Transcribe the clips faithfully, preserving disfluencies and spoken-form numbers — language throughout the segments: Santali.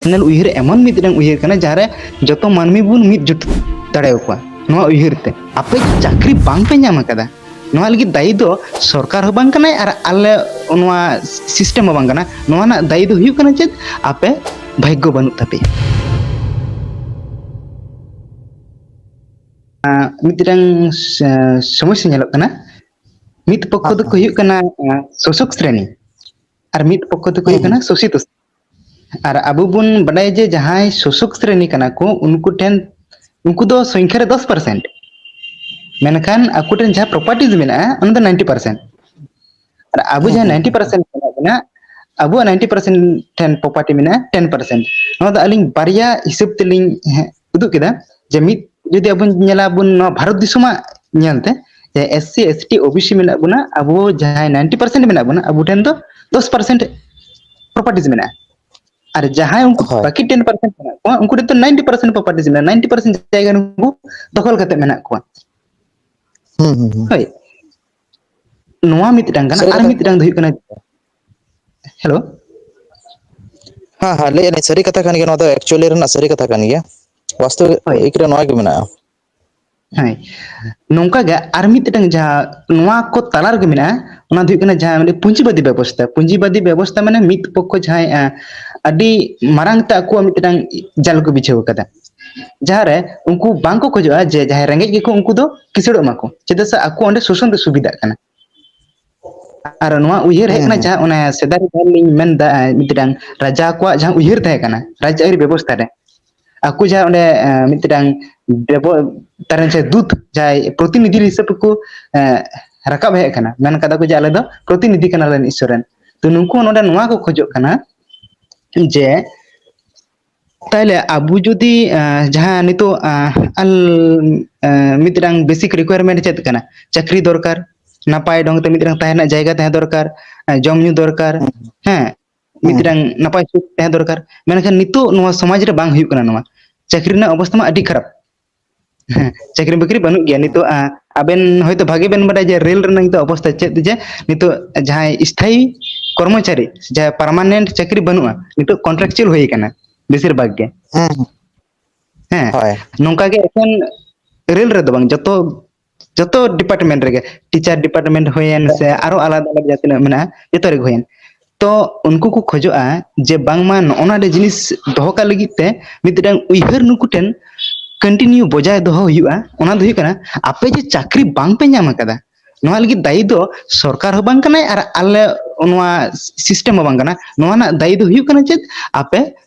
ᱱᱮᱥᱱᱟᱞ ᱩᱭᱦᱟᱹᱨ ᱮᱢᱚᱱ ᱢᱤᱫᱴᱟᱝ ᱩᱭᱦᱟᱹᱨ ᱠᱟᱱᱟ, ᱡᱟᱦᱟᱸᱨᱮ ᱡᱚᱛᱚ ᱢᱟᱹᱱᱢᱤ ᱵᱚᱱ ᱢᱤᱫ ᱡᱩᱴ ᱫᱟᱲᱮᱭᱟᱠᱚᱣᱟ᱾ ᱱᱚᱣᱟ ᱩᱭᱦᱟᱹᱨ ᱛᱮ ᱟᱯᱮ ᱪᱟᱹᱠᱨᱤ ᱵᱟᱝ ᱯᱮ ᱧᱟᱢ ᱟᱠᱟᱫᱟ, ᱱᱚᱣᱟ ᱞᱟᱹᱜᱤᱫ ᱫᱟᱭᱤ ᱫᱚ ᱥᱚᱨᱠᱟᱨ ᱦᱚᱸ ᱵᱟᱝ ᱠᱟᱱᱟᱭ ᱟᱨ ᱟᱞᱮ ᱱᱚᱣᱟ ᱥᱤᱥᱴᱮᱢ ᱦᱚᱸ ᱵᱟᱝ ᱠᱟᱱᱟ᱾ ᱱᱚᱣᱟ ᱨᱮᱱᱟᱜ ᱫᱟᱭᱤ ᱫᱚ ᱦᱩᱭᱩᱜ ᱠᱟᱱᱟ ᱪᱮᱫ? ᱟᱯᱮ ᱵᱷᱟᱜᱽᱜᱚ ᱵᱟᱹᱱᱩᱜ ᱛᱟᱯᱮᱭᱟ᱾ ᱟᱸ, ᱢᱤᱫᱴᱟᱝ ᱥ-, ᱥᱚᱢᱚᱥᱥᱟ ᱧᱮᱞᱚᱜ ᱠᱟᱱᱟ᱾ ᱢᱤᱫ ᱯᱚᱠᱠᱷᱚ ᱦᱮᱸ, ᱫᱚᱠᱚ ᱦᱮᱸ᱾ ᱦᱩᱭᱩᱜ ᱠᱟᱱᱟ, ᱟᱸ, ᱥᱳᱥᱳᱠ ᱥᱨᱮᱱᱤ, ᱟᱨ ᱢᱤᱫ ᱯᱚᱠᱠᱷᱚ ᱫᱚᱠᱚ ᱦᱩᱸ, ᱦᱩᱭᱩᱜ ᱦᱩᱸ᱾ ᱠᱟᱱᱟ ᱥᱳᱥᱤᱛ᱾ ᱟᱨ ᱟᱵᱚ ᱵᱚᱱ ᱵᱟᱰᱟᱭᱟ ᱡᱮ ᱡᱟᱦᱟᱸᱭ ᱥᱳᱥᱳᱠ ᱥᱨᱮᱱᱤ ᱠᱟᱱᱟ ᱠᱚ, ᱩᱱᱠᱩ ᱴᱷᱮᱱ, ᱩᱱᱠᱩ ᱫᱚ ᱥᱚᱝᱠᱷᱟ ᱨᱮ ᱫᱚᱥ percent, ᱢᱮᱱᱠᱷᱟᱱ ᱟᱠᱚ ᱴᱷᱮᱱ ᱡᱟᱦᱟᱸ properties ᱢᱮᱱᱟᱜᱼᱟ, ᱚᱱᱟ ᱫᱚ ninety percent᱾ ᱟᱨ ᱟᱵᱚ ᱦᱩᱸ, ᱡᱟᱦᱟᱸ ᱦᱩᱸ, ninety ᱦᱩᱸ, ᱦᱩᱸ᱾ Percent ᱢᱮᱱᱟᱜ ᱵᱚᱱᱟ, ᱟᱵᱚᱣᱟᱜ ninety percent ᱴᱷᱮᱱ property ᱢᱮᱱᱟᱜᱼᱟ ten percent᱾ ᱱᱚᱣᱟ ᱫᱚ ᱟᱹᱞᱤᱧ ᱵᱟᱨᱭᱟ ᱦᱤᱥᱟᱹᱵ ᱛᱮᱞᱤᱧ, ᱦᱮᱸ, ᱩᱫᱩᱜ ᱠᱮᱫᱟ, ᱡᱮ ᱢᱤᱫ ᱡᱩᱫᱤ ᱟᱵᱚ ᱧᱮᱞᱟ ᱵᱚᱱ ᱱᱚᱣᱟ ᱵᱷᱟᱨᱚᱛ ᱫᱤᱥᱚᱢᱟᱜ ᱧᱮᱞᱛᱮ, ᱡᱮ SC, ST, OBC ᱢᱮᱱᱟᱜ ᱵᱚᱱᱟ, ᱟᱵᱚ ᱡᱟᱦᱟᱸᱭ ninety percent ᱢᱮᱱᱟᱜ ᱵᱚᱱᱟ, ᱟᱵᱚ ᱴᱷᱮᱱ ᱫᱚ ᱫᱚᱥ percent properties ᱢᱮᱱᱟᱜᱼᱟ᱾ ᱟᱨ ᱡᱟᱦᱟᱸᱭ ᱩᱱᱠᱩ ᱦᱳᱭ᱾ ᱵᱟᱹᱠᱤ ten percent ᱢᱮᱱᱟᱜ ᱠᱚᱣᱟ, ᱩᱱᱠᱩ ᱴᱷᱮᱱ ᱫᱚ ninety percent properties ᱢᱮᱱᱟᱜᱼᱟ, ninety percent ᱡᱟᱭᱜᱟ ᱱᱩᱠᱩ ᱫᱚᱠᱷᱚᱞ ᱠᱟᱛᱮ ᱢᱮᱱᱟᱜ ᱠᱚᱣᱟ᱾ ᱦᱩᱸ, ᱦᱩᱸ, ᱦᱩᱸ᱾ ᱦᱳᱭ, ᱱᱚᱣᱟ ᱢᱤᱫᱴᱟᱝ ᱠᱟᱱᱟ᱾ ᱥᱟᱹᱨᱤ ᱟᱨ ᱠᱟᱛᱷᱟ ᱠᱟᱱ ᱢᱤᱫᱴᱟᱝ ᱫᱚ ᱦᱩᱭᱩᱜ ᱠᱟᱱᱟ, ᱦᱮᱞᱳ? ᱦᱮᱸ, ᱦᱮᱸ, ᱞᱟᱹᱭᱮᱫ ᱟᱹᱧ, ᱥᱟᱹᱨᱤ ᱠᱟᱛᱷᱟ ᱠᱟᱱ ᱜᱮᱭᱟ, ᱱᱚᱣᱟ ᱫᱚ actually ᱨᱮᱱᱟᱜ ᱥᱟᱹᱨᱤ ᱠᱟᱛᱷᱟ ᱠᱟᱱ ᱜᱮᱭᱟ᱾ ᱦᱳᱭ᱾ ᱵᱟᱥᱛᱚᱵᱤᱠ ᱨᱮ ᱱᱚᱣᱟ ᱜᱮ ᱢᱮᱱᱟᱜᱼᱟ᱾ ᱦᱳᱭ᱾ ᱱᱚᱝᱠᱟ ᱜᱮ ᱟᱨ ᱢᱤᱫᱴᱟᱝ ᱡᱟᱦᱟᱸ ᱱᱚᱣᱟ ᱠᱚ ᱛᱟᱞᱟ ᱨᱮᱜᱮ ᱢᱮᱱᱟᱜᱼᱟ, ᱚᱱᱟ ᱫᱚ ᱦᱩᱭᱩᱜ ᱠᱟᱱᱟ ᱡᱟᱦᱟᱸ ᱢᱤᱫᱴᱟᱝ ᱯᱩᱸᱡᱤᱵᱟᱫᱤ ᱵᱮᱵᱚᱥᱛᱷᱟ᱾ ᱯᱩᱸᱡᱤᱵᱟᱫᱤ ᱵᱮᱵᱚᱥᱛᱷᱟ ᱢᱟᱱᱮ ᱢᱤᱫ ᱯᱚᱠᱠᱷᱚ ᱡᱟᱦᱟᱸᱭ, ᱟᱸ, ᱟᱹᱰᱤ ᱢᱟᱨᱟᱝ ᱛᱮ ᱟᱠᱚᱣᱟᱜ ᱢᱤᱫᱴᱟᱝ ᱡᱟᱞ ᱠᱚ ᱵᱤᱪᱷᱟᱹᱣ ᱟᱠᱟᱫᱟ, ᱡᱟᱦᱟᱸᱨᱮ ᱩᱱᱠᱩ ᱵᱟᱝ ᱠᱚ ᱠᱷᱚᱡᱚᱜᱼᱟ ᱡᱮ ᱡᱟᱦᱟᱸᱭ ᱨᱮᱸᱜᱮᱡ ᱜᱮᱠᱚ ᱩᱱᱠᱩ ᱫᱚ ᱠᱤᱥᱟᱹᱲᱚᱜ ᱢᱟᱠᱚ, ᱪᱮᱫᱟᱜ ᱥᱮ ᱟᱠᱚ ᱚᱸᱰᱮ ᱥᱳᱥᱚᱱ ᱨᱮ ᱥᱩᱵᱤᱫᱷᱟᱜ ᱠᱟᱱᱟ᱾ ᱟᱨ ᱱᱚᱣᱟ ᱩᱭᱦᱟᱹᱨ ᱦᱮᱡ ᱦᱮᱸ, ᱠᱟᱱᱟ ᱦᱮᱸ᱾ ᱡᱟᱦᱟᱸ ᱚᱱᱮ ᱥᱮᱫᱟᱭ ᱨᱮ ᱡᱟᱦᱟᱸ ᱞᱤᱧ ᱢᱮᱱᱫᱟ, ᱮᱸ, ᱢᱤᱫᱴᱟᱝ ᱨᱟᱡᱟ ᱠᱚᱣᱟᱜ ᱡᱟᱦᱟᱸ ᱩᱭᱦᱟᱹᱨ ᱛᱟᱦᱮᱸ ᱠᱟᱱᱟ ᱨᱟᱡᱽᱟᱹᱨᱤ ᱵᱮᱵᱚᱥᱛᱷᱟ ᱨᱮ, ᱟᱠᱚ ᱡᱟᱦᱟᱸ ᱚᱸᱰᱮ, ᱮᱸ, ᱢᱤᱫᱴᱟᱝ ᱵᱮᱵᱚ-, ᱛᱟᱨᱮᱱ ᱥᱮ ᱫᱩᱛ ᱡᱟᱦᱟᱸᱭ ᱯᱨᱚᱛᱤᱱᱤᱫᱷᱤ ᱦᱤᱥᱟᱹᱵ ᱛᱮᱠᱚ, ᱮᱸ, ᱨᱟᱠᱟᱵ ᱦᱮᱡ ᱟᱠᱟᱱᱟ, ᱢᱮᱱ ᱠᱟᱫᱟ ᱠᱚ ᱡᱮ ᱟᱞᱮ ᱫᱚ ᱯᱨᱚᱛᱤᱱᱤᱫᱷᱤ ᱠᱟᱱᱟᱞᱮ ᱤᱥᱥᱚᱨ ᱨᱮᱱ᱾ ᱛᱚ ᱱᱩᱠᱩ ᱱᱚᱰᱮ ᱱᱚᱣᱟ ᱠᱚ ᱠᱷᱚᱡᱚᱜ ᱠᱟᱱᱟ ᱡᱮ ᱛᱟᱦᱞᱮ ᱟᱵᱚ ᱡᱩᱫᱤ, ᱟᱸ, ᱡᱟᱦᱟᱸ ᱱᱤᱛᱚᱜ, ᱟᱸ, ᱟᱞ-, ᱟᱸ, ᱢᱤᱫᱴᱟᱝ basic requirement ᱪᱮᱫ ᱠᱟᱱᱟ? ᱪᱟᱹᱠᱨᱤ ᱫᱚᱨᱠᱟᱨ, ᱱᱟᱯᱟᱭ ᱰᱷᱚᱝ ᱛᱮ ᱢᱤᱫᱴᱟᱝ ᱛᱟᱦᱮᱸ ᱨᱮᱱᱟᱜ ᱡᱟᱭᱜᱟ ᱛᱟᱦᱮᱸ ᱫᱚᱨᱠᱟᱨ, ᱟᱸ, ᱡᱚᱢ ᱧᱩ ᱫᱚᱨᱠᱟᱨ, ᱦᱩᱸ, ᱦᱮᱸ, ᱦᱩᱸ, ᱢᱤᱫᱴᱟᱝ ᱱᱟᱯᱟᱭ ᱥᱩᱠ ᱛᱟᱦᱮᱸ ᱫᱚᱨᱠᱟᱨ᱾ ᱢᱮᱱᱠᱷᱟᱱ ᱱᱤᱛᱚᱜ ᱱᱚᱣᱟ ᱥᱚᱢᱟᱡᱽ ᱨᱮ ᱵᱟᱝ ᱦᱩᱭᱩᱜ ᱠᱟᱱᱟ ᱱᱚᱣᱟ᱾ ᱪᱟᱹᱠᱨᱤ ᱨᱮᱱᱟᱜ ᱚᱵᱚᱥᱛᱷᱟ ᱢᱟ ᱟᱹᱰᱤ ᱠᱷᱟᱨᱟᱯ᱾ ᱦᱮᱸ, ᱪᱟᱹᱠᱨᱤ ᱵᱟᱹᱠᱨᱤ ᱵᱟᱹᱱᱩᱜ ᱜᱮᱭᱟ᱾ ᱱᱤᱛᱚᱜ, ᱟ, ᱟᱵᱮᱱ ᱦᱚᱭᱛᱳ ᱵᱷᱟᱜᱮ ᱵᱮᱱ ᱵᱟᱰᱟᱭᱟ ᱡᱮ ᱨᱮᱞ ᱨᱮᱱᱟᱜ ᱱᱤᱛᱚᱜ ᱚᱵᱚᱥᱛᱷᱟ ᱪᱮᱫ, ᱡᱮ ᱱᱤᱛᱚᱜ ᱡᱟᱦᱟᱸᱭ ᱥᱛᱷᱟᱭᱤ ᱠᱚᱨᱢᱚᱪᱟᱨᱤ, ᱡᱟᱦᱟᱸᱭ permanent ᱪᱟᱹᱠᱨᱤ ᱵᱟᱹᱱᱩᱜᱼᱟ, ᱱᱤᱛᱚᱜ contractual ᱦᱩᱭ ᱟᱠᱟᱱᱟ᱾ ᱵᱮᱥᱤᱨ ᱵᱷᱟᱜᱽ ᱜᱮ᱾ ᱦᱮᱸ᱾ ᱦᱮᱸ, ᱦᱳᱭ᱾ ᱱᱚᱝᱠᱟ ᱜᱮ ᱮᱠᱮᱱ ᱨᱮᱞ ᱨᱮᱫᱚ ᱵᱟᱝ, ᱡᱚᱛᱚ ᱡᱚᱛᱚ ᱰᱤᱯᱟᱨᱴᱢᱮᱱᱴ ᱨᱮᱜᱮ, ᱴᱤᱪᱟᱨ ᱰᱤᱯᱟᱨᱴᱢᱮᱱᱴ ᱦᱩᱭᱮᱱ ᱥᱮ ᱟᱨᱚ ᱟᱞᱟᱫᱟ ᱟᱞᱟᱫᱟ ᱡᱟᱦᱟᱸ ᱛᱤᱱᱟᱹᱜ ᱢᱮᱱᱟᱜᱼᱟ, ᱡᱚᱛᱚ ᱨᱮᱜᱮ ᱦᱩᱭᱮᱱ᱾ ᱛᱚ ᱩᱱᱠᱩ ᱠᱚ ᱠᱷᱚᱡᱚᱜᱼᱟ ᱡᱮ ᱵᱟᱝᱢᱟ ᱱᱚᱜᱼᱚ ᱱᱚᱣᱟ ᱡᱤᱱᱤᱥ ᱫᱚᱦᱚ ᱠᱟᱜ ᱞᱟᱹᱜᱤᱫ ᱛᱮ ᱢᱤᱫᱴᱟᱝ ᱩᱭᱦᱟᱹᱨ ᱱᱩᱠᱩ ᱴᱷᱮᱱ ᱠᱚᱱᱴᱤᱱᱤᱭᱩ ᱵᱚᱡᱟᱭ ᱫᱚᱦᱚ ᱦᱩᱭᱩᱜᱼᱟ᱾ ᱚᱱᱟ ᱫᱚ ᱦᱩᱭᱩᱜ ᱠᱟᱱᱟ, ᱟᱯᱮ ᱡᱮ ᱪᱟᱹᱠᱨᱤ ᱵᱟᱝ ᱯᱮ ᱧᱟᱢ ᱟᱠᱟᱫᱟ, ᱱᱚᱣᱟ ᱞᱟᱹᱜᱤᱫ ᱫᱟᱭᱤ ᱫᱚ ᱥᱚᱨᱠᱟᱨ ᱦᱚᱸ ᱵᱟᱝ ᱠᱟᱱᱟᱭ ᱟᱨ ᱟᱞᱮ ᱱᱚᱣᱟ ᱥᱤᱥᱴᱮᱢ ᱦᱚᱸ ᱵᱟᱝ ᱠᱟᱱᱟ᱾ ᱱᱚᱣᱟ ᱨᱮᱱᱟᱜ ᱫᱟᱭᱤ ᱫᱚ ᱦᱩᱭᱩᱜ ᱠᱟᱱᱟ ᱪᱮᱫ? ᱟᱯᱮ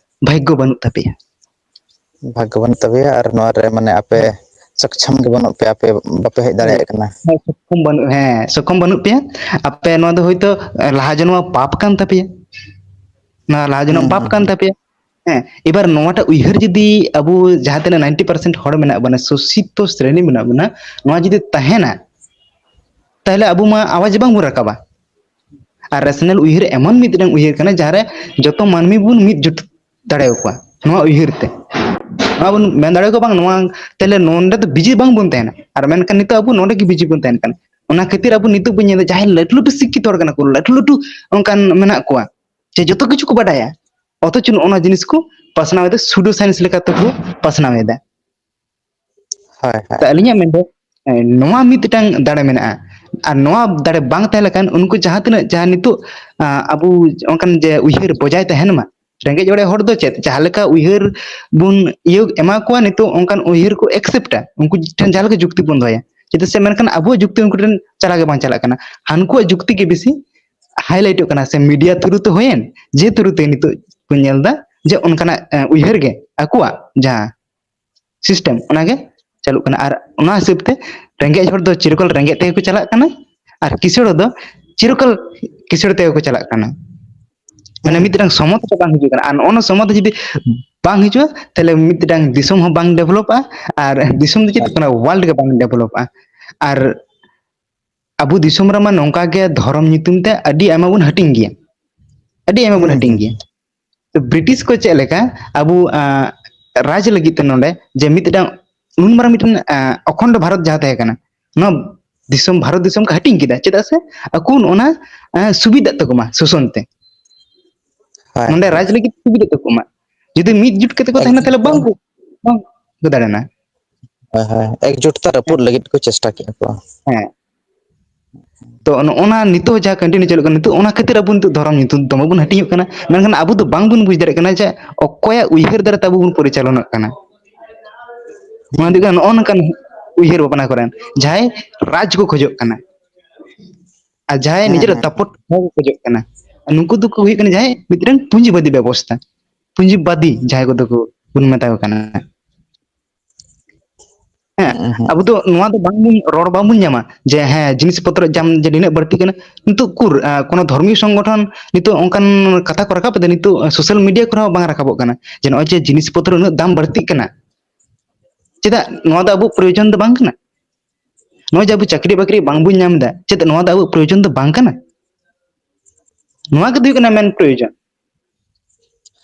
ᱵᱷᱟᱜᱽᱜᱚ ᱵᱟᱹᱱᱩᱜ ᱛᱟᱯᱮᱭᱟ᱾ ᱵᱷᱟᱜᱽᱜᱚ ᱵᱟᱹᱱᱩᱜ ᱛᱟᱯᱮᱭᱟ ᱟᱨ ᱱᱚᱣᱟ ᱨᱮ ᱢᱟᱱᱮ ᱟᱯᱮ ᱥᱚᱠᱪᱷᱚᱢ ᱜᱮ ᱵᱟᱹᱱᱩᱜ ᱯᱮᱭᱟ, ᱟᱯᱮ ᱵᱟᱯᱮ ᱦᱮᱡ ᱫᱟᱲᱮᱭᱟᱜ ᱠᱟᱱᱟ᱾ ᱦᱮᱸ, ᱥᱚᱠᱠᱷᱚᱢ ᱵᱟᱹᱱᱩᱜ, ᱦᱮᱸ, ᱥᱚᱠᱠᱷᱚᱢ ᱵᱟᱹᱱᱩᱜ ᱯᱮᱭᱟ᱾ ᱟᱯᱮ ᱱᱚᱣᱟ ᱫᱚ ᱦᱳᱭᱛᱳ ᱞᱟᱦᱟ ᱡᱚᱱᱢᱚ ᱯᱟᱯ ᱠᱟᱱ ᱛᱟᱯᱮᱭᱟ, ᱱᱚᱣᱟ ᱞᱟᱦᱟ ᱡᱚᱱᱢ ᱦᱩᱸ, ᱯᱟᱯ ᱦᱩᱸ, ᱠᱟᱱ ᱦᱩᱸ᱾ ᱛᱟᱯᱮᱭᱟ᱾ ᱦᱮᱸ, ᱮᱵᱟᱨ ᱱᱚᱣᱟᱴᱟᱜ ᱩᱭᱦᱟᱹᱨ ᱡᱩᱫᱤ ᱟᱵᱚ ᱡᱟᱦᱟᱸ ᱛᱤᱱᱟᱹᱜ ninety percent ᱦᱚᱲ ᱢᱮᱱᱟᱜ ᱵᱚᱱᱟ, ᱥᱤᱠᱠᱷᱤᱛᱚ ᱥᱨᱮᱱᱤ ᱢᱮᱱᱟᱜ ᱵᱚᱱᱟ, ᱱᱚᱣᱟ ᱡᱩᱫᱤ ᱛᱟᱦᱮᱱᱟ, ᱛᱟᱦᱞᱮ ᱟᱵᱚ ᱢᱟ ᱟᱣᱟᱡ ᱵᱟᱝᱵᱚᱱ ᱨᱟᱠᱟᱵᱟ᱾ ᱟᱨ ᱨᱮᱥᱱᱟᱞ ᱩᱭᱦᱟᱹᱨ ᱮᱢᱚᱱ ᱢᱤᱫᱴᱟᱝ ᱩᱭᱦᱟᱹᱨ ᱠᱟᱱᱟ, ᱡᱟᱦᱟᱸᱨᱮ ᱡᱚᱛᱚ ᱢᱟᱹᱱᱢᱤ ᱵᱚᱱ ᱢᱤᱫ ᱡᱩᱴ ᱫᱟᱲᱮᱭᱟᱠᱚᱣᱟ ᱱᱚᱣᱟ ᱩᱭᱦᱟᱹᱨ ᱛᱮ᱾ ᱱᱚᱣᱟ ᱵᱚᱱ ᱢᱮᱱ ᱫᱟᱲᱮᱭᱟᱠᱚᱣᱟ, ᱵᱟᱝ, ᱱᱚᱣᱟ ᱛᱟᱦᱞᱮ ᱱᱚᱸᱰᱮ ᱫᱚ ᱵᱤᱡᱤ ᱵᱟᱝ ᱵᱚᱱ ᱛᱟᱦᱮᱱᱟ᱾ ᱟᱨ ᱢᱮᱱᱠᱷᱟᱱ ᱱᱤᱛᱚᱜ ᱟᱵᱚ ᱱᱚᱸᱰᱮ ᱜᱮ ᱵᱤᱡᱤ ᱵᱚᱱ ᱛᱟᱦᱮᱱ ᱠᱟᱱᱟ᱾ ᱚᱱᱟ ᱠᱷᱟᱹᱛᱤᱨ ᱟᱵᱚ ᱱᱤᱛᱚᱜ ᱵᱚᱱ ᱧᱮᱞ ᱮᱫᱟ, ᱡᱟᱦᱟᱸᱭ ᱞᱟᱹᱴᱩ ᱞᱟᱹᱴᱩ ᱥᱤᱠᱠᱷᱤᱛ ᱦᱚᱲ ᱠᱟᱱᱟ ᱠᱚ, ᱞᱟᱹᱴᱩ ᱞᱟᱹᱴᱩ ᱚᱱᱠᱟᱱ ᱢᱮᱱᱟᱜ ᱠᱚᱣᱟ, ᱡᱮ ᱡᱚᱛᱚ ᱠᱤᱪᱷᱩ ᱠᱚ ᱵᱟᱰᱟᱭᱟ, ᱚᱛᱷᱚᱪᱚ ᱱᱚᱜᱼᱚ ᱱᱚᱣᱟ ᱡᱤᱱᱤᱥ ᱠᱚ ᱯᱟᱥᱱᱟᱣ ᱮᱫᱟ, ᱥᱩᱰᱳ ᱥᱟᱭᱮᱱᱥ ᱞᱮᱠᱟ ᱛᱮᱠᱚ ᱯᱟᱥᱱᱟᱣ ᱮᱫᱟ᱾ ᱦᱳᱭ, ᱦᱳᱭ᱾ ᱛᱚ ᱟᱹᱞᱤᱧᱟᱜ ᱢᱮᱱ ᱫᱚ, ᱮ, ᱱᱚᱣᱟ ᱢᱤᱫᱴᱟᱝ ᱫᱟᱲᱮ ᱢᱮᱱᱟᱜᱼᱟ᱾ ᱟᱨ ᱱᱚᱣᱟ ᱫᱟᱲᱮ ᱵᱟᱝ ᱛᱟᱦᱮᱸ ᱞᱮᱠᱷᱟᱱ ᱩᱱᱠᱩ ᱡᱟᱦᱟᱸ ᱛᱤᱱᱟᱹᱜ, ᱡᱟᱦᱟᱸ ᱱᱤᱛᱚᱜ, ᱟ, ᱟᱵᱚ ᱚᱱᱠᱟᱱ ᱡᱮ ᱩᱭᱦᱟᱹᱨ ᱵᱚᱡᱟᱭ ᱛᱟᱦᱮᱱ ᱢᱟ, ᱨᱮᱸᱜᱮᱡ ᱚᱨᱮᱡ ᱦᱚᱲ ᱫᱚ ᱪᱮᱫ, ᱡᱟᱦᱟᱸ ᱞᱮᱠᱟ ᱩᱭᱦᱟᱹᱨ ᱵᱚᱱ ᱤᱭᱟᱹ ᱮᱢᱟ ᱠᱚᱣᱟ, ᱱᱤᱛᱚᱜ ᱚᱱᱠᱟᱱ ᱩᱭᱦᱟᱹᱨ ᱠᱚ ᱮᱠᱥᱮᱯᱴᱟ, ᱩᱱᱠᱩ ᱴᱷᱮᱱ ᱡᱟᱦᱟᱸ ᱞᱮᱠᱟ ᱡᱩᱠᱛᱤ ᱵᱚᱱ ᱫᱚᱦᱚᱭᱟ᱾ ᱪᱮᱫᱟᱜ ᱥᱮ ᱢᱮᱱᱠᱷᱟᱱ ᱟᱵᱚᱣᱟᱜ ᱡᱩᱠᱛᱤ ᱩᱱᱠᱩ ᱴᱷᱮᱱ ᱪᱟᱞᱟᱣ ᱜᱮ ᱵᱟᱝ ᱪᱟᱞᱟᱜ ᱠᱟᱱᱟ, ᱦᱟᱱᱠᱩᱣᱟᱜ ᱡᱩᱠᱛᱤ ᱜᱮ ᱵᱮᱥᱤ ᱦᱟᱭᱞᱟᱭᱤᱴᱚᱜ ᱠᱟᱱᱟ, ᱥᱮ ᱢᱤᱰᱤᱭᱟ ᱛᱷᱨᱩ ᱛᱮ ᱦᱩᱭᱮᱱ, ᱡᱮ ᱛᱷᱨᱩ ᱛᱮ ᱱᱤᱛᱚᱜ ᱵᱚᱱ ᱧᱮᱞ ᱮᱫᱟ ᱡᱮ ᱚᱱᱠᱟᱱᱟᱜ, ᱮ, ᱩᱭᱦᱟᱹᱨ ᱜᱮ ᱟᱠᱚᱣᱟᱜ ᱡᱟᱦᱟᱸ ᱥᱤᱥᱴᱮᱢ, ᱚᱱᱟᱜᱮ ᱪᱟᱹᱞᱩᱜ ᱠᱟᱱᱟ᱾ ᱟᱨ ᱚᱱᱟ ᱦᱤᱥᱟᱹᱵ ᱛᱮ ᱨᱮᱸᱜᱮᱡ ᱦᱚᱲ ᱫᱚ ᱪᱤᱨᱚᱠᱟᱞ ᱨᱮᱸᱜᱮᱡ ᱛᱮᱜᱮ ᱠᱚ ᱪᱟᱞᱟᱜ ᱠᱟᱱᱟ, ᱟᱨ ᱠᱤᱥᱟᱹᱬ ᱦᱚᱲ ᱫᱚ ᱪᱤᱨᱚᱠᱟᱞ ᱠᱤᱥᱟᱹᱬ ᱛᱮᱜᱮ ᱠᱚ ᱪᱟᱞᱟᱜ ᱠᱟᱱᱟ᱾ ᱢᱟᱱᱮ ᱦᱩᱸ᱾ ᱢᱤᱫᱴᱟᱝ ᱥᱚᱢᱚᱛᱟ ᱵᱟᱝ ᱦᱤᱡᱩᱜ ᱠᱟᱱᱟ᱾ ᱟᱨ ᱱᱚᱜᱼᱚ ᱱᱚᱣᱟ ᱥᱚᱢᱚᱛᱟ ᱡᱩᱫᱤ ᱵᱟᱝ ᱦᱤᱡᱩᱜᱼᱟ, ᱛᱟᱦᱞᱮ ᱢᱤᱫᱴᱟᱝ ᱫᱤᱥᱚᱢ ᱦᱚᱸ ᱵᱟᱝ ᱰᱮᱵᱷᱞᱚᱯᱚᱜᱼᱟ᱾ ᱟᱨ ᱫᱤᱥᱚᱢ ᱫᱚ ᱪᱮᱫ ᱠᱟᱱᱟ, ᱣᱟᱨᱞᱰ ᱜᱮ ᱵᱟᱝ ᱰᱮᱵᱷᱞᱚᱯᱚᱜᱼᱟ᱾ ᱟᱨ ᱟᱵᱚ ᱫᱤᱥᱚᱢ ᱨᱮᱢᱟ ᱱᱚᱝᱠᱟ ᱜᱮ ᱫᱷᱚᱨᱚᱢ ᱧᱩᱛᱩᱢ ᱛᱮ ᱟᱹᱰᱤ ᱟᱭᱢᱟ ᱵᱚᱱ ᱦᱟᱹᱴᱤᱧ ᱜᱮᱭᱟ, ᱟᱹᱰᱤ ᱟᱭᱢᱟ ᱵᱚᱱ ᱦᱩᱸ, ᱦᱟᱹᱴᱤᱧ ᱦᱩᱸ᱾ ᱜᱮᱭᱟ᱾ ᱛᱚ ᱵᱨᱤᱴᱤᱥ ᱠᱚ ᱪᱮᱫ ᱞᱮᱠᱟ ᱟᱵᱚ, ᱟᱸ, ᱨᱟᱡᱽ ᱞᱟᱹᱜᱤᱫ ᱛᱮ ᱱᱚᱰᱮ ᱡᱮ ᱢᱤᱫᱴᱟᱝ ᱱᱩᱱ ᱢᱟᱨᱟᱝ ᱢᱤᱫᱴᱟᱝ, ᱟᱸ, ᱚᱠᱷᱚᱱᱰᱚ ᱵᱷᱟᱨᱚᱛ ᱡᱟᱦᱟᱸ ᱛᱟᱦᱮᱸ ᱠᱟᱱᱟ, ᱱᱚᱣᱟ ᱫᱤᱥᱚᱢ, ᱵᱷᱟᱨᱚᱛ ᱫᱤᱥᱚᱢ ᱠᱚ ᱦᱟᱹᱴᱤᱧ ᱠᱮᱫᱟ᱾ ᱪᱮᱫᱟᱜ ᱥᱮ ᱟᱠᱚ ᱱᱚᱜᱼᱚ ᱱᱟ, ᱟᱸ, ᱥᱩᱵᱤᱫᱷᱟᱜ ᱛᱟᱠᱚ ᱢᱟ ᱥᱳᱥᱚᱱ ᱛᱮ, ᱦᱳᱭ, ᱱᱚᱰᱮ ᱦᱳᱭ᱾ ᱨᱟᱡᱽ ᱞᱟᱹᱜᱤᱫ ᱥᱩᱵᱤᱫᱷᱟᱜ ᱛᱟᱠᱚ ᱢᱟ᱾ ᱡᱩᱫᱤ ᱢᱤᱫ ᱡᱩᱴ ᱠᱟᱛᱮ ᱠᱚ ᱛᱟᱦᱮᱱᱟ, ᱛᱟᱦᱞᱮ ᱵᱟᱝ ᱠᱚ, ᱵᱟᱝ ᱠᱚ ᱫᱟᱲᱮᱱᱟ᱾ ᱦᱳᱭ, ᱦᱳᱭ᱾ ᱮᱠᱡᱩᱴ ᱛᱮ ᱨᱟᱹᱯᱩᱫ ᱞᱟᱹᱜᱤᱫ ᱠᱚ ᱪᱮᱥᱴᱟ ᱠᱮᱜᱼᱟ ᱠᱚ᱾ ᱦᱮᱸ᱾ ᱛᱚ, ᱱᱚᱜᱼᱚ ᱱᱟ ᱱᱤᱛᱚᱜ ᱡᱟᱦᱟᱸ continue ᱪᱟᱹᱞᱩᱜ ᱠᱟᱱᱟ, ᱱᱤᱛᱚᱜ ᱚᱱᱟ ᱠᱷᱟᱹᱛᱤᱨ ᱟᱵᱚ ᱱᱤᱛᱚᱜ ᱫᱷᱚᱨᱚᱢ ᱧᱩᱛᱩᱢ ᱫᱚᱢᱮ ᱵᱚᱱ ᱦᱟᱹᱴᱤᱧᱚᱜ ᱠᱟᱱᱟ, ᱢᱮᱱᱠᱷᱟᱱ ᱟᱵᱚ ᱫᱚ ᱵᱟᱝ ᱵᱚᱱ ᱵᱩᱡᱽ ᱫᱟᱲᱮᱭᱟᱜ ᱠᱟᱱᱟ ᱡᱮ ᱚᱠᱚᱭᱟᱜ ᱩᱭᱦᱟᱹᱨ ᱫᱟᱨᱟᱭ ᱛᱮ ᱟᱵᱚ ᱵᱚᱱ ᱯᱚᱨᱤᱪᱟᱞᱚᱱᱟᱜ ᱠᱟᱱᱟ᱾ ᱚᱱᱟ ᱫᱚ ᱦᱩᱭᱩᱜ ᱠᱟᱱᱟ ᱱᱚᱜᱼᱚ ᱱᱚᱝᱠᱟᱱ ᱩᱭᱦᱟᱹᱨ ᱵᱷᱟᱵᱽᱱᱟ ᱠᱚᱨᱮᱱ ᱡᱟᱦᱟᱸᱭ ᱨᱟᱡᱽ ᱠᱚ ᱠᱷᱚᱡᱚᱜ ᱠᱟᱱᱟ᱾ ᱟᱨ ᱡᱟᱦᱟᱸᱭ ᱦᱮᱸ, ᱱᱤᱡᱮᱨᱟᱜ ᱦᱮᱸ᱾ ᱫᱟᱯᱚᱴ ᱦᱚᱸ ᱠᱚ ᱠᱷᱚᱡᱚᱜ ᱠᱟᱱᱟ, ᱱᱩᱠᱩ ᱫᱚᱠᱚ ᱦᱩᱭᱩᱜ ᱠᱟᱱᱟ ᱡᱟᱦᱟᱸᱭ ᱢᱤᱫᱴᱮᱱ ᱯᱩᱸᱡᱤᱵᱟᱫᱤ ᱵᱮᱵᱚᱥᱛᱷᱟ, ᱯᱩᱸᱡᱤᱵᱟᱫᱤ ᱡᱟᱦᱟᱸᱭ ᱠᱚᱫᱚ ᱠᱚ ᱵᱚᱱ ᱢᱮᱛᱟ ᱠᱚ ᱠᱟᱱᱟ᱾ ᱦᱮᱸ, ᱦᱩᱸ, ᱦᱩᱸ᱾ ᱟᱵᱚ ᱫᱚ ᱱᱚᱣᱟ ᱫᱚ ᱵᱟᱝ ᱵᱚᱱ ᱨᱚᱲ ᱵᱟᱝ ᱵᱚᱱ ᱧᱟᱢᱟ ᱡᱮ, ᱦᱮᱸ, ᱡᱤᱱᱤᱥ ᱯᱚᱛᱨᱚ ᱫᱟᱢ ᱡᱮ ᱱᱤᱱᱟᱹᱜ ᱵᱟᱹᱲᱛᱤ ᱠᱟᱱᱟ᱾ ᱱᱤᱛᱚᱜ ᱩᱠᱩᱨ, ᱟ, ᱠᱳᱱᱳ ᱫᱷᱚᱨᱢᱤᱭᱚ ᱥᱚᱝᱜᱚᱴᱷᱚᱱ ᱱᱤᱛᱚᱜ ᱚᱱᱠᱟᱱ ᱠᱟᱛᱷᱟ ᱠᱚ ᱨᱟᱠᱟᱵ ᱮᱫᱟ, ᱱᱤᱛᱚᱜ social media ᱠᱚᱨᱮ ᱦᱚᱸ ᱵᱟᱝ ᱨᱟᱠᱟᱵᱚᱜ ᱠᱟᱱᱟ ᱡᱮ ᱱᱚᱜᱼᱚᱭ ᱡᱮ ᱡᱤᱱᱤᱥ ᱯᱚᱛᱨᱚ ᱩᱱᱟᱹᱜ ᱫᱟᱢ ᱵᱟᱹᱲᱛᱤᱜ ᱠᱟᱱᱟ, ᱪᱮᱫᱟᱜ? ᱱᱚᱣᱟ ᱫᱚ ᱟᱵᱚ ᱯᱨᱚᱭᱳᱡᱚᱱ ᱫᱚ ᱵᱟᱝ ᱠᱟᱱᱟ᱾ ᱱᱚᱜᱼᱚᱭ ᱡᱮ ᱟᱵᱚ ᱪᱟᱹᱠᱨᱤ ᱵᱟᱹᱠᱨᱤ ᱵᱟᱝ ᱵᱚᱱ ᱧᱟᱢ ᱮᱫᱟ, ᱪᱮᱫ ᱱᱚᱣᱟ ᱫᱚ ᱟᱵᱚ ᱯᱨᱚᱭᱳᱡᱚᱱ ᱫᱚ ᱵᱟᱝ ᱠᱟᱱᱟ? ᱱᱚᱣᱟ ᱜᱮ ᱫᱚ ᱦᱩᱭᱩᱜ ᱠᱟᱱᱟ ᱢᱮᱱ ᱯᱨᱚᱭᱳᱡᱚᱱ᱾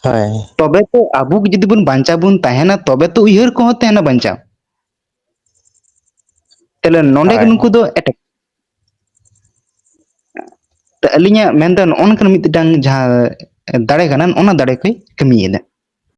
ᱦᱳᱭ᱾ ᱛᱚᱵᱮ ᱛᱚ ᱟᱵᱚ ᱡᱩᱫᱤ ᱵᱚᱱ ᱵᱟᱧᱪᱟᱣ ᱵᱚᱱ ᱛᱟᱦᱮᱱᱟ, ᱛᱚᱵᱮ ᱛᱚ ᱩᱭᱦᱟᱹᱨ ᱠᱚᱦᱚᱸ ᱛᱟᱦᱮᱱᱟ ᱵᱟᱧᱪᱟᱣ᱾ ᱛᱟᱦᱞᱮ ᱱᱚᱰᱮ ᱜᱮ ᱦᱳᱭ᱾ ᱱᱩᱠᱩ ᱫᱚ ᱮᱴᱟᱜ, ᱛᱚ ᱟᱹᱞᱤᱧᱟᱜ ᱢᱮᱱ ᱫᱚ ᱱᱚᱜᱼᱚ ᱱᱚᱝᱠᱟᱱ ᱢᱤᱫᱴᱟᱝ ᱡᱟᱦᱟᱸ ᱫᱟᱲᱮ ᱠᱟᱱᱟ, ᱚᱱᱟ ᱫᱟᱲᱮ ᱠᱚᱭ ᱠᱟᱹᱢᱤᱭᱮᱫᱟ᱾